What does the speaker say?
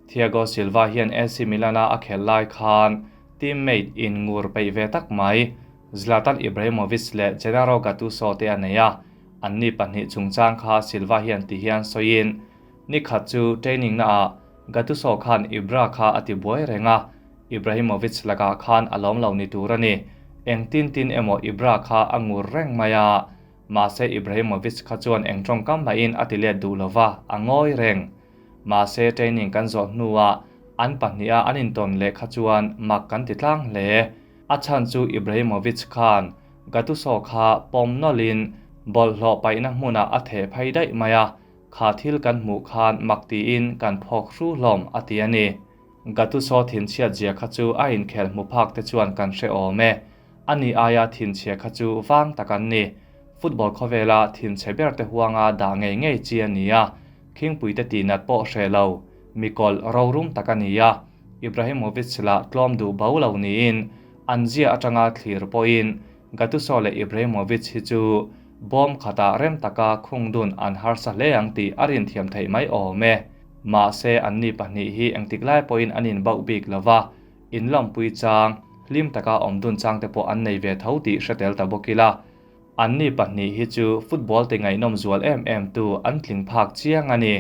Thiago Silva hian AC Milan-a a khelh lai khan teammate in ngur peih ve tak mai Zlatan Ibrahimovic leh Gennaro Gattuso te a nei a, anni pahnih chungchang kha Silva hian ti hian sawiin, Ni khat chu training naah Gattuso khan Ibra kha a ti buai reng a, Ibrahimovic lakah khan a lawm lo ni tur a ni. Engtin tin emaw Ibra kha a ngur reng mai a, mahse Ibrahimovic kha chuan eng tawngkam mahin a ti let duh lova, a ngawi reng. Mahse training kan zawh hnuah an pahniha an intawn leh kha chuan mak kan ti tlang hle. A chhan chu Ibrahimovic khan Gattuso kha pawm nawlhin bawlhhlawh paihna hmunah a theh phei daih mai a, kha thil kan hmuh khan mak tiin kan phawk hru hlawm a ti a ni. Gattuso thinchhiat zia kha chu a inkhel hmu phak te chuan kan hre awm e. Ani aia thinchhia kha chu vang tak an ni. Football khawvela thinchhe ber te huanga dah ngei ngei chi a ni a, khingpuite tihnat pawh hre lo, mikawlh rorum tak a ni a. Ibrahimovic lah tlawm duh bo lo niin an zia atanga thlir pawhin Gattuso leh Ibrahimovic hi chu bawm khatah rem taka khung dun an harsa hle ang tih a rinthiam theih mai awm e. Mahse anni pahnih hi engtik lai pawhin an inbauh bik lo va, inlawmpui chang, hlim taka awm dun chang te pawh an nei ve tho tih hre tel ta bawk ila. Anni pahnih hi chu football ti ngaihnawm zual em em tu an tling phak chiang a ni.